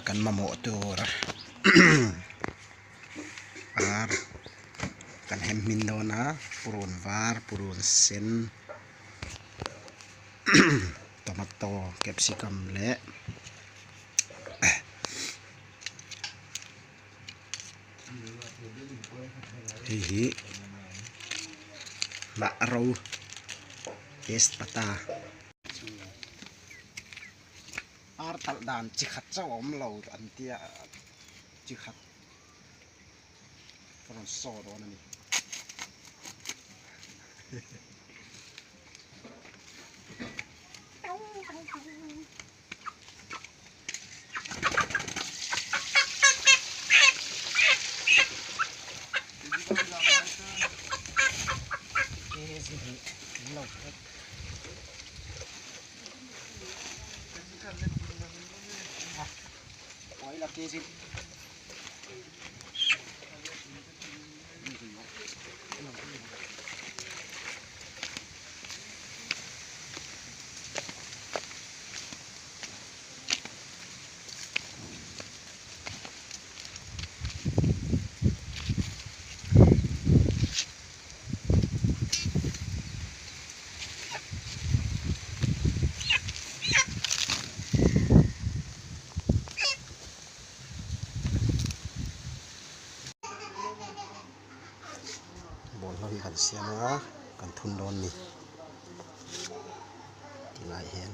Kan mamawh tur ar kan hem hmin dawn a purun var purun sen tomato capsicum leh hei hi hnah ro tezpata. Ar talh dan chi khat chauh a awm lo an tia chi khat ka rawn saw dawn a ni. Bawlhhlawh hi kan siam a kan thun dawn a ni tilai hian.